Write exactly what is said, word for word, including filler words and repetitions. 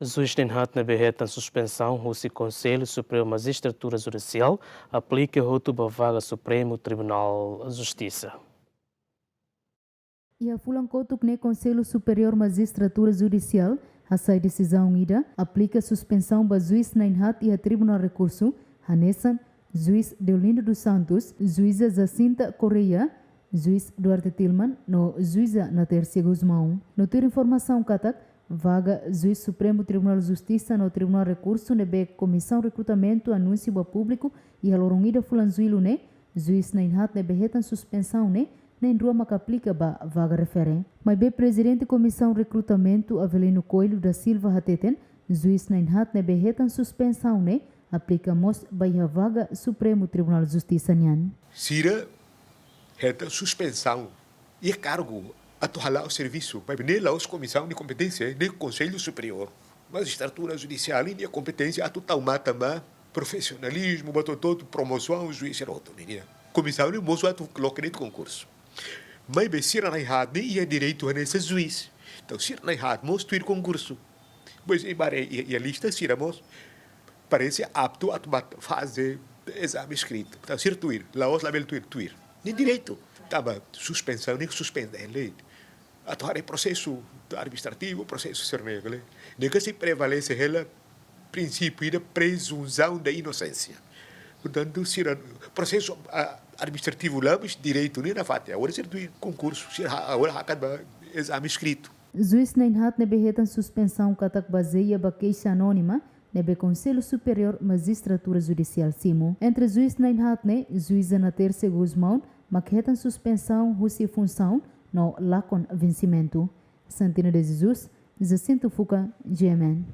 Juís na'in-haat ne'ebé hetan suspensaun husi Konsellu Superiór Majistratura Judisiál aplika hotu ba vaga Supremu Tribunál Justisa. Iha fulan kotuk ne'e Konsellu Superiór Majistratura Judisiál hasai desizaun ida aplika suspensaun ba juís na'in-haat iha Tribunál Rekursu, hanesan Juís Deolindo dos Santos, Juíza Jacinta Correia, Juís Duarte Tilman no Juíza Natércia Gusmão. No tuir informasaun katak vaga Juís Supremu Tribunál Justisa no Tribunál Rekursu ne'ebé Komisaun Rekrutamentu anunsia ba públiku iha loron ida fulan Jullu ne'e, juís na'in-haat ne'ebé hetan suspensaun ne'e na'in-rua maka aplika ba vaga refere. Maibé Prezidente Komisaun Rekrutamentu Avelino Coelho da Silva hateten, juís na'in-haat ne'ebé hetan suspensaun ne'e aplika mós ba iha vaga Supremu Tribunál Justisa nian. Sira hetan suspensaun iha kargu atu hala'o servisu, maibé ne'e la'ós komisaun nia kompeténsia, ne'e Konsellu Superiór Majistratura Judisiál nia kompeténsia atu tau matan ba profisionalizmu, ba hotu-hotu, promosaun, juís sira hotu nian. Komisaun ne'e mós atu loke de'it konkursu. Maibé sira na'in-haat ne'e iha direitu hanesan juís. Entaun sira na'in-haat mós tuir konkursu. Pois, embora iha, iha lista sira mós parese aptu atu ba faze ezame eskritu. Entaun sira tuir, la'ós labele tuir, tuir. Nia direitu. Tanba suspensaun, nia suspende, lei. Atu haree prosesu administrativu, prosesu sira-ne'e, lei. Ne'e ke sei prevalese hela prinsípiu da presunção da inocência. Portantu, sira prosesu, ah, administrativu la, mas direitu ne'e nafatin. Agora sira tuir konkursu, sira ha-, agora hakat ba ezame eskritu. Juís na'in-haat ne'ebé hetan suspensaun katak bazeia ba keixa anónima ne'ebé Konsellu Superiór Majistratura Judisiál simu. Entre juís na'in-haat ne'e, Juíza Natércia Gusmão mak hetan suspensaun husi funsaun no lakon vensimentu. Santina de Jesus, Jacinto Fuca, G M N.